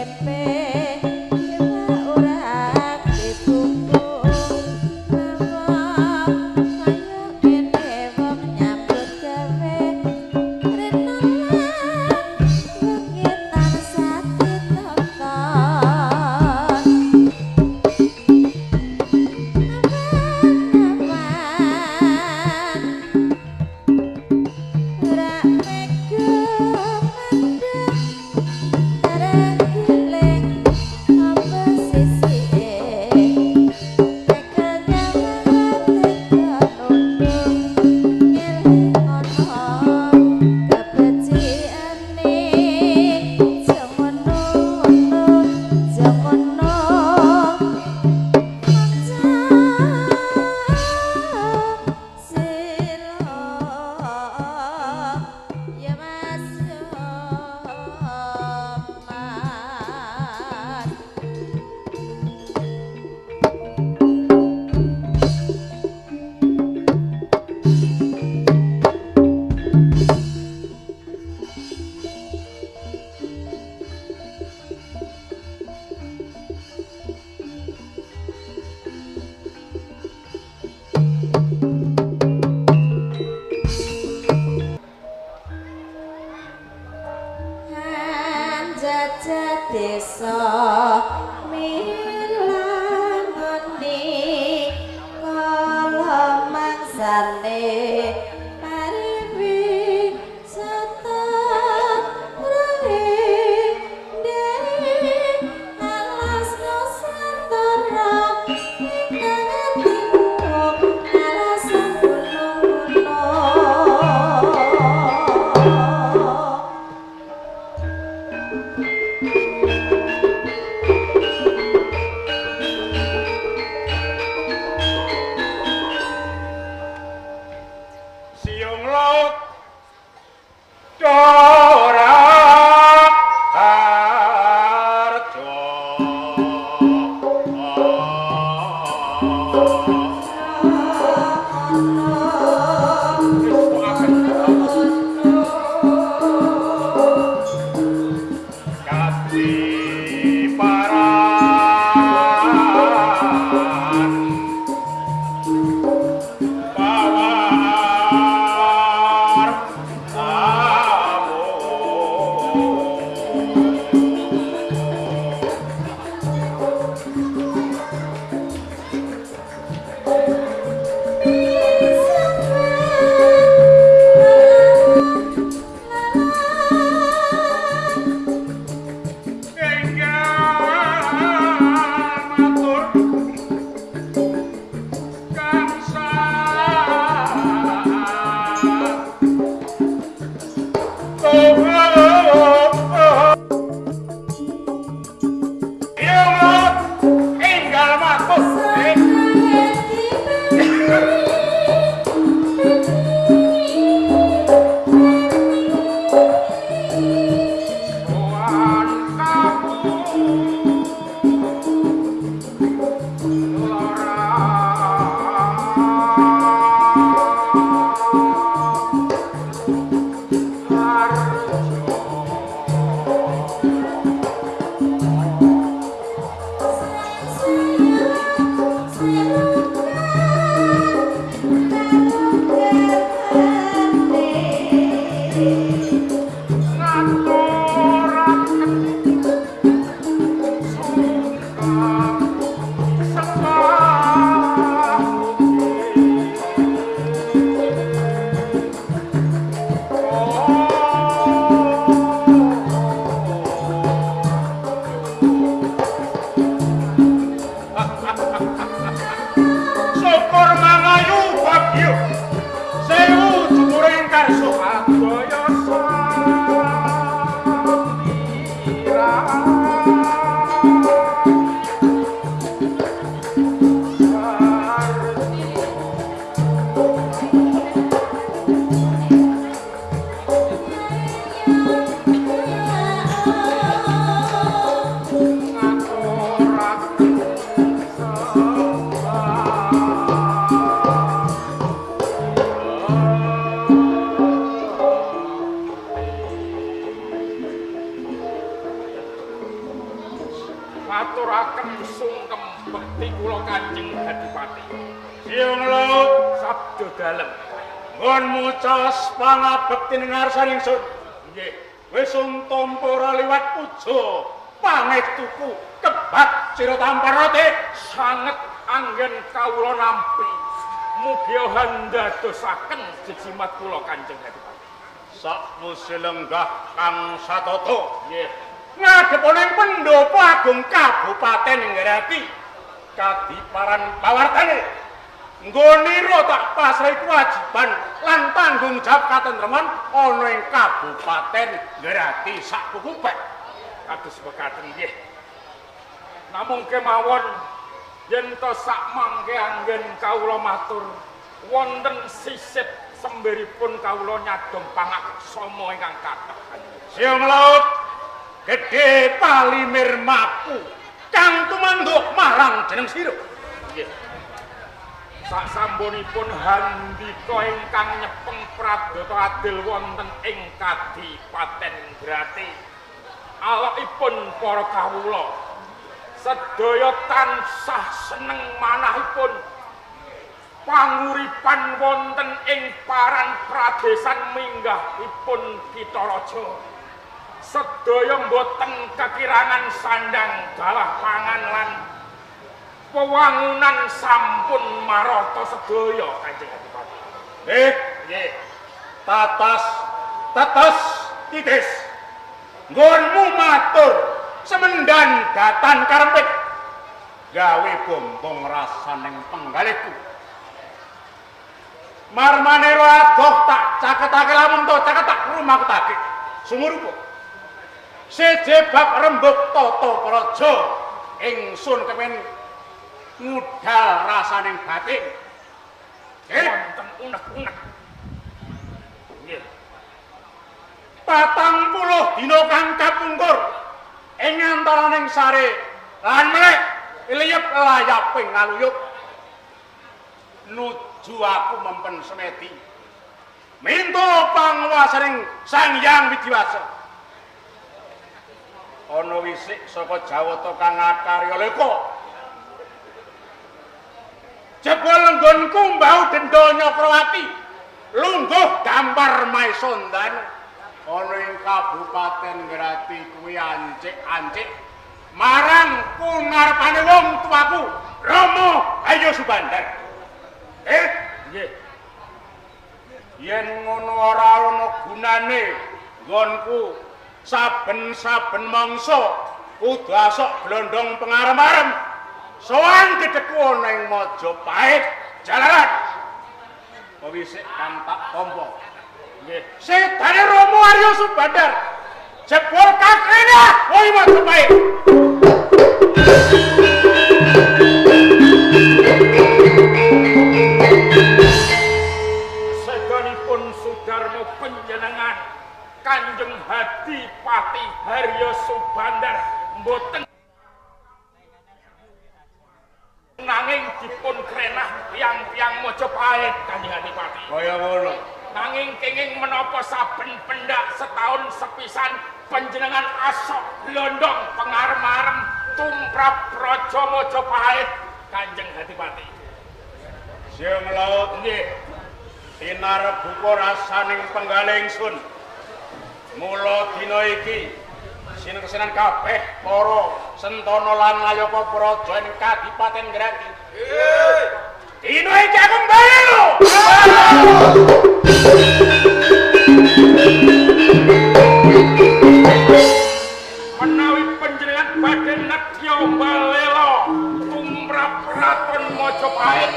Tempe ora dibuku kaya kene wong nyambut gawe rena wengi tansah ditonton. Awan ora mega mandek bareng giling apa sisike tekel nyawang tega nunduk ngeling ana kebeciane aja ngono aja ngono sila ya Mas yo Mas. Jajah desa milangoni kala mangsane pariwisata rae ndere alas Nusantara ingkang atiku alasan gunung-gunung. Siung laut Dora Harjo. Katiparan Pawar Syukur mangayu bagyo sewu jumuring karso abaya satira. Ngaturaken sungkem bekti kula Kanjeng Adipati. Siung Laut sabda dalem. Nggonmu cas pangabekti ning ngarsane ingsun. Nggih. Wis untampa ora liwat puja pangestuku kebak sira tamparate sanget anggen kawula nampi. Mugi handadosaken jejimat kula Kanjeng Adipati. Sakwuse lenggah kang satata. Nggih. Ngadhep ana ing Pendopo Agung Kabupaten Ngrati. Kadiparan pawartane. Nggonira tak pasrahi kewajiban lan tanggung jawab katentreman ana ing Kabupaten Ngrati sak kukupek. Kados mekaten nggih. Namung kemawon yen to sak mangke anggen kawula matur wonten sisip sembiripun kawula nyadong pangaksama ingkang kathah. Siung Laut gedhe palimir maku kang tumanduk marang jeneng sira. Nggih. Sak sampunipun handika ingkang nyepeng pradata adil wonten ing Kadipaten Ngrati. Alokipun para kawula sedaya tansah seneng manahipun panguripan wonten ing paran pradesan minggahipun kitha raja. Sedaya mboten kekirangan sandang galah pangan lan wewangunan sampun marata sedaya Kanjeng Adipati. Nggih. Tatas tetes titis. Nggonmu matur semendan datan karepet gawe bombong rasaning penggalihku. Marmanera adoh tak caketake lamun to caket tak rumaketake. Sumurupa. Seje bab rembug tata praja ingsun kepen ngudal rasaning batin. Wonten unek-unek. Nggih. 40 dina kang kapungkur ing antaraning sare lan melek liyep layaping ngaluyup nuju aku mempen semedi minta panguwasaning Sang Hyang Widiwasa. Ana wisik saka Jawata kang akarya leka. Jebul nggonku mbau denda Nyakrawati lungguh gampar Maesondanu ana ing Kabupaten Ngrati kuwi ancik-ancik marang kungarepane wong tuaku Rama Ayo Subandar. Nggih. Yen ngono ora ana gunane nggonku saben-saben mangsa kudu asok glondong pengarem-arem sowan gedheku ana ing Majapahit jalaran pewisik kang tak tampa. Nggih. Sedane Rama Arya Subandar jebul kakrena ing Majapahit. Sedanipun Sudarma panjenengan Kanjeng Adipati Harya Subandar mboten nanging dipun krenah tiyang-tiyang Majapahit Kanjeng Adipati. Kaya ngono. Nanging kenging menapa saben pendak setahun sepisan panjenengan asok glondong pengarem-arem tumrap praja Majapahit Kanjeng Adipati. Siung Laut nggih. Tinarebuka rasaning penggalih ingsun. Mula dina iki sineksenan kabeh para sentana lan layaka praja ing Kadipaten Ngrati. Nggih. Dina iki aku mbalu. Menawi panjenengan badhe nedya balela tumrap kraton Majapahit,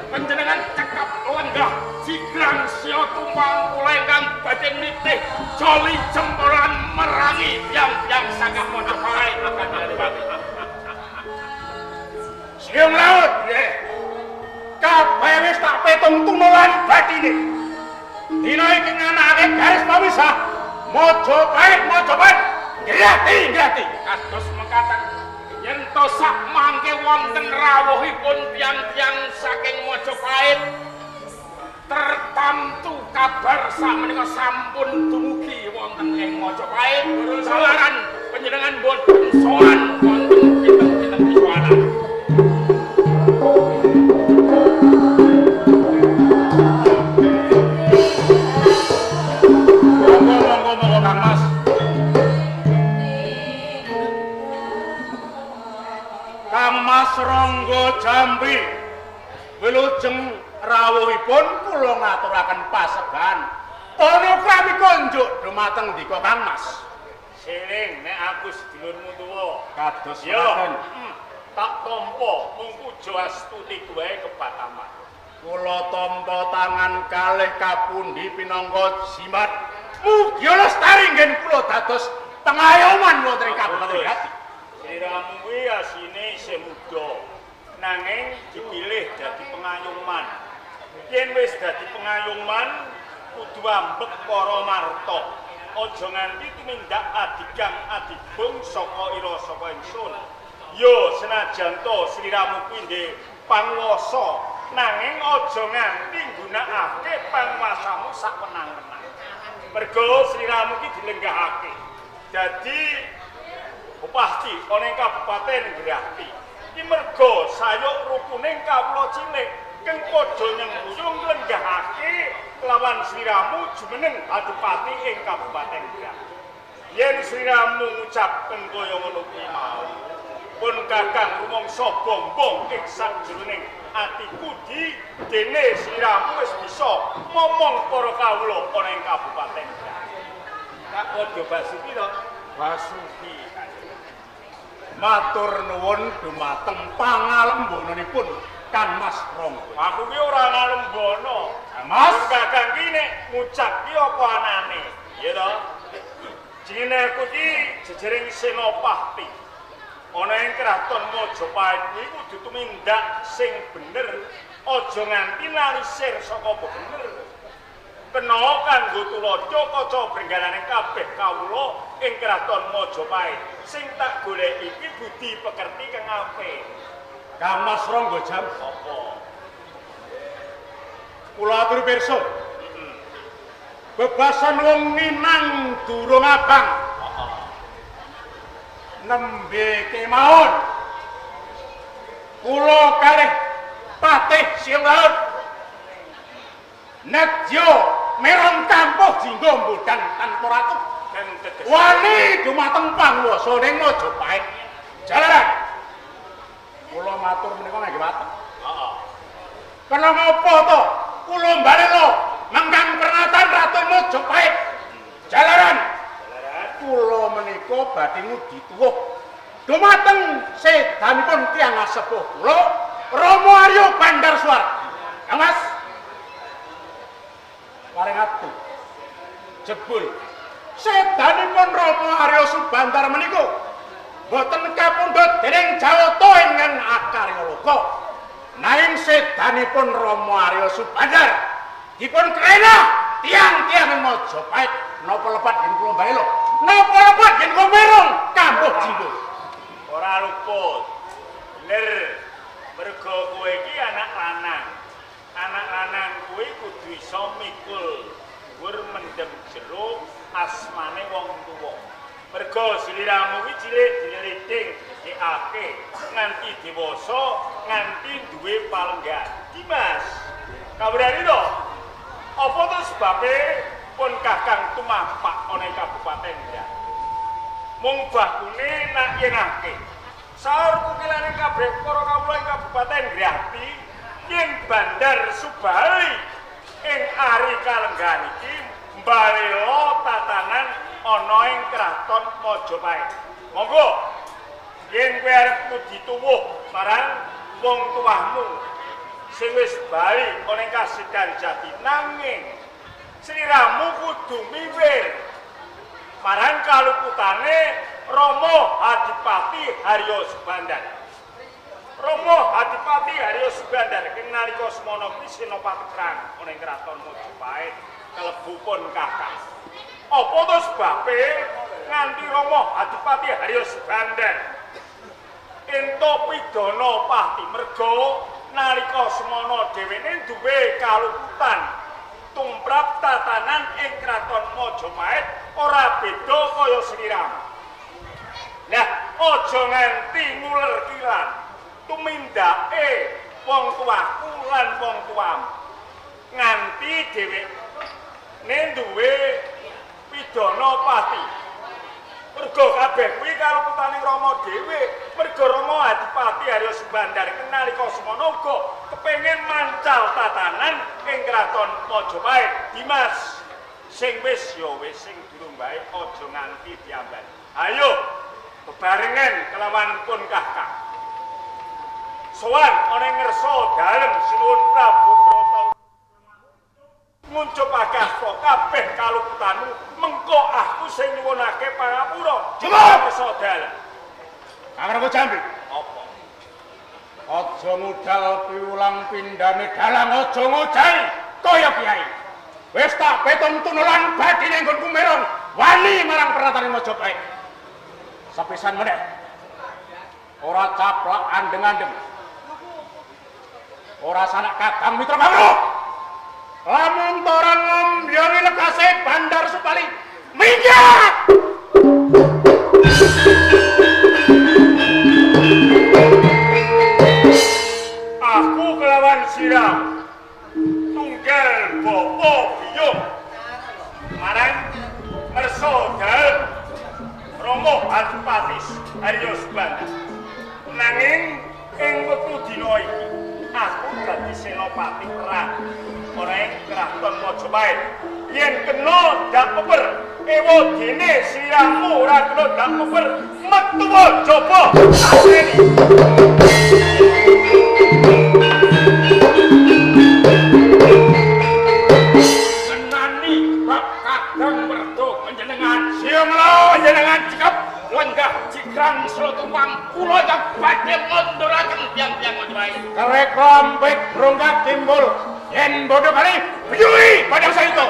panjenengan cekap lenggah jigrang siya tumpang kula ingkang badhe nitih joli jempolan merangi tiyang-tiyang saking Majapahit Kanjeng Adipati. Siung Laut, nggih. Kabeh wis tak petung tunulan batine. Dina iki nganakake garis pemisah Majapahit Majapahit Ngrati Ngrati. Kados mekaten yen to sak mangke wonten rawuhipun tiyang-tiyang saking Majapahit tertamtu kabar sakmenika sampun dumugi wonten ing Majapahit. Jalaran panjenengan boten sowan wonten Kang Mas Rangga Jambi, wilujeng rawuhipun kula ngaturaken paseban. Panukrami konjuk dumateng ndika Kang Mas. Siling nek aku sedulurmu tuwa. Kados mekaten. Tak tampa mung puja astuti wae kebataman. Kula tampa tangan kalih kapundi pinangka jimat. Mugi lestari nggen kula dados pengayoman wonten ing Kabupaten Grati. Sliramu kuwi asine isih muda, nanging dipilih dadi pengayoman. Yen wis dadi pengayoman, kudu ambek para marta. Aja nganti tumindak adigang adibung saka ira saka ingsun. Yo senajan to sliramu kuwi ndek panguwasa, nanging aja nganti nggunakake panguwasamu sawenang-wenang. Mergo sliramu ki dilenggahake dadi bupati ana ing Kabupaten Grati. Iki mergo sayuk rukuning kawula cilik kang padha nyengkuyung nglenggahake kelawan sliramu jumeneng adipati ing Kabupaten Grati. Yen sliramu ngucap kang kaya ngono kuwi mau, pun kakang rumangsa bombong ing sakjroning atiku di dene sliramu wis bisa momong para kawula ana ing Kabupaten Grati. Tak padha Basuki to? Basuki. Matur nuwun dumateng pangalembonanipun Kang Mas Rangga. Aku ki ora ngalembono. Mas kakang ki nek ngucap ki apa anane? Ya to. Jenenge aku ki jejering Senopati. Ana ing kraton Majapahit kuwi kudu tumindak sing bener. Aja nganti nalisir saka bener. Kena kanggo tuladha kaca brenggananing kabeh kawula ing kraton Majapahit. Sing tak goleki iki budi pekerti kang apik. Kang Mas Rangga Jam apa? Kula aturi pirsa. Bebasan wong Minang durung abang. Nembe kemawon. Kula kalih patih Siung Laut. Nedya merong kampuh jinggo mbodan tanpa ratu. Wani dumateng panguwasa ning Majapahit. Jalaran. Kula matur menika ngangge watek. Heeh. Kena ngapa to? Kula mbalela mengkang pernatan Ratu Majapahit. Jalaran. Jalaran. Kula menika badhe ngudi tuwuh dumateng sedanipun tiyang asepuh kula Rama Arya Bandarswara. Kang Mas. Paring atu. Jebul sedanipun Rama Arya Subandar menika boten kapundhut dening Jawata ingkang akarya loka. Nanging sedanipun Rama Arya Subandar dipun krena tiyang-tiyang Majapahit. Napa lepat yen kula mbalela? Napa lepat yen kula merong kambuh jinggo? Ora luput. Bener. Mergo kowe iki anak lanang. Anak lanang kuwi kudu iso mikul dhuwur mendem jero asmane wong tuwa. Mergo sliramu kuwi cilik diliding dikake nganti dewasa, nganti duwe palenggan. Dimas, kawurane to? Apa to sebabe pun kakang tumapak ana ing Kabupaten Grati? Mung bakune nak yenake. Saur kukilane kabeh para kawula ing Kabupaten Grati yen Bandar Subali ing ari kalenggahan iki mbalela tatanan ana ing kraton Majapahit. Monggo yen kowe arep ngudi tuwuh marang wong tuahmu sing wis bali ana ing Kasidan Jati, nanging sliramu kudu miwir marang kaluputane Rama Adipati Haryo Subandar. Rama Adipati Haryo Subandar ing nalika semana kuwi senopati perang ana ing kraton Majapahit kalebu pun kakang. Apa to sebabe nganti Rama Adipati Haryo Subandar entuk pidana pati? Mergo nalika semana dheweke duwe kaluputan tumrap tatanan ing kraton Majapahit ora beda kaya sliramu. Lah aja nganti nguler kilan tumindake wong tuaku lan wong tuamu nganti dheweke duwe pidana pati. Mergo kabeh kuwi kaluputane Rama dhewe. Mergo Rama Adipati Arya Subandar nalika semono uga kepengin mancal tatanan ing kraton Majapahit. Dimas, sing wis ya wis, sing durung bae aja nganti diamban. Ayo bebarengan kelawan pun kakak. Sowan ana ing ngersa dalem Sinuwun Prabu Brata nguncupake asta kabeh kaluputanmu, mengko aku sing nyuwunake pangapura. Cukup! Ngersa dalem. Kang Jambi. Apa? Aja ngudal piwulang pindhane dalang, aja ngojai kaya kiai. Wis tak petung tunulan bathine nggonku merong wani marang peratane Majapahit. Sepisan meneh. Ora caplak andeng-andeng. Ora sanak kadang mitra kawruh. Lamun ora ngombyoni lekase Bandar Supali, minggat! Aku kelawan sirah tunggal bapa biyung marang ngersa dalem Rama Adipati Arya Subandar. Nanging ing wektu dina iki aku dadi senopati perang ana ing kraton Majapahit. Yen kena dak peper, ewa dene sirahmu ora kena dak peper, metu jaba aseni. Senani bab kadang werda panjenengan. Siya mlawa panjenengan cekap lenggah jigrang slotumpang kula ingkang badhe ngunduraken tiyang-tiyang Majapahit. Kerek rompit brongkak timbul yen bodho kali biyuhi padang saito.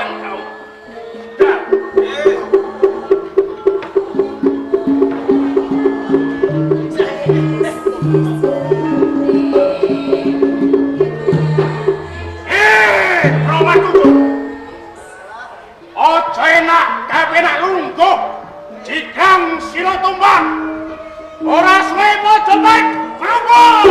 Aja enak kapenak lungguh jigrang sira tumbang. Ora suwe Majapahit berubah.